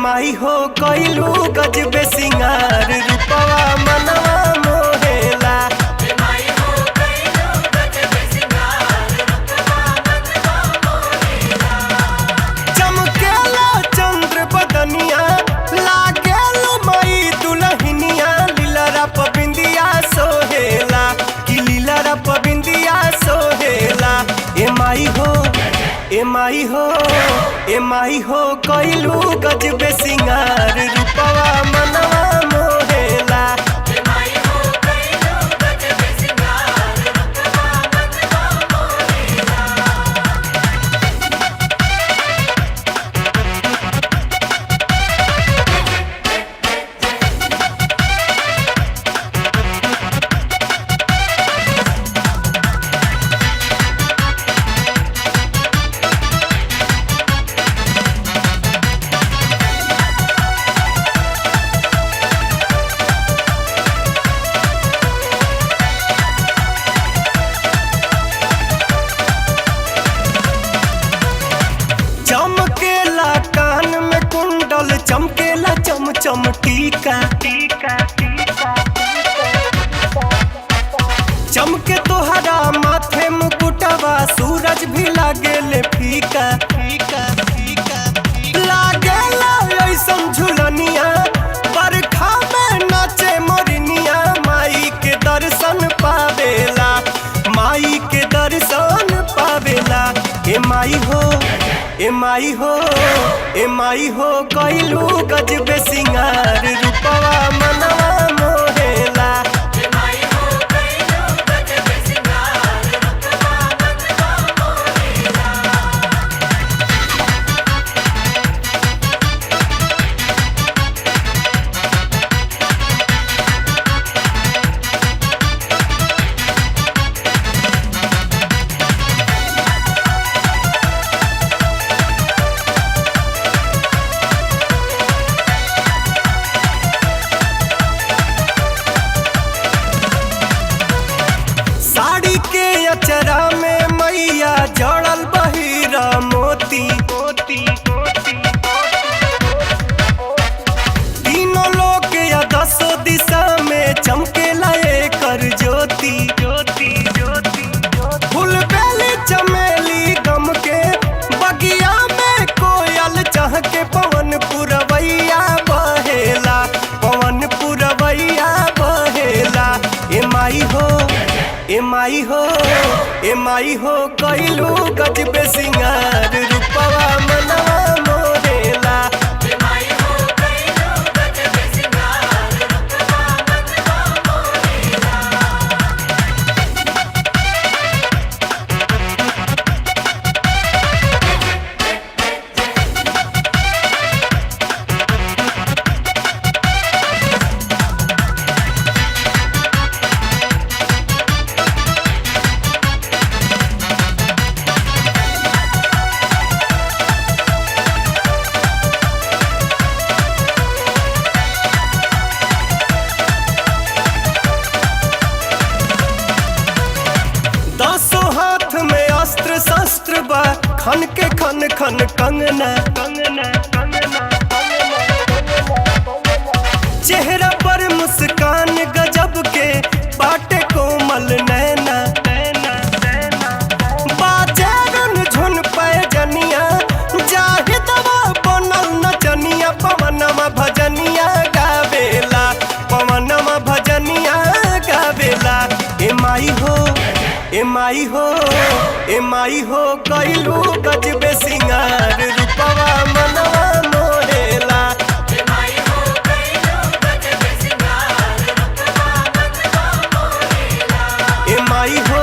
माई हो कइलू गजबे सिंगार रूपवा मनवा मोहेला। माई हो कइलू गजबे सिंगार रूपवा मनवा मोहेला। चमकेला चंद्र बदनिया लागेलू माई दुलहिनिया, लीलरा पबिंदिया सोहेला कि लीलरा पबिंदिया सोहेला। ए माई हो, ए माई हो, ए माई हो कइलू गजबे सिंगार रूपवा मनवा मोहेला। माई हो कइलू गजबे सिंगार रूपवा मनवा मोहेला। चमकेला कान में कुंडल, चमकेला चम चम टीका टीका टीका। चमके तोहरा माथे मुकुटवा, सूरज भी लागेले फीका फीका फीका। लागेला ऐसन झुलनिया, बरखा में नाचे मोरनिया, माई के दर्शन पावेला, माई के दर्शन पावेला। ए माई हो, ए माई हो, ए माई हो कइलू गजबे सिंगार रूपवा मनवा मोहेला। माई हो कइलू गजबे सिंगार रूपवा मनवा मोहेला। साड़ी के अचरा में मैया जड़ल बहिरा मोती मोती मोती। तीनों लोक या दसों दिशा में चमकेला एकर ज्योति ज्योति ज्योति। फूल बेली चमेली गम के बगिया में कोयल चह के, पवन पुरवैया बहेला, पवन पुरवैया बहेला। ए माई हो, ए माई हो, ए माई हो कइलू गजबे सिंगार रूपवा मनवा मोहेला। माई हो कइलू गजबे सिंगार रूपवा मनवा मोहेला। दसों हाथ में अस्त्र शस्त्र बा, खन के खन खन कंगना कंगना कंगना। चेहरा पर मुस्कान गजब के, बाटे कोमल नैना नैना नैना। बाजे रुन झुन पैजनिया, जाहि दवा बनल नचनिया, पवनमा भजनिया गावेला, पवनमा भजनिया गावेला। ए माई हो, ए माई हो, ए माई हो कइलू गजबे सिंगार रूपवा मनवा मोहेला। माई हो कइलू गजबे सिंगार रूपवा मनवा मोहेला। ए माई हो।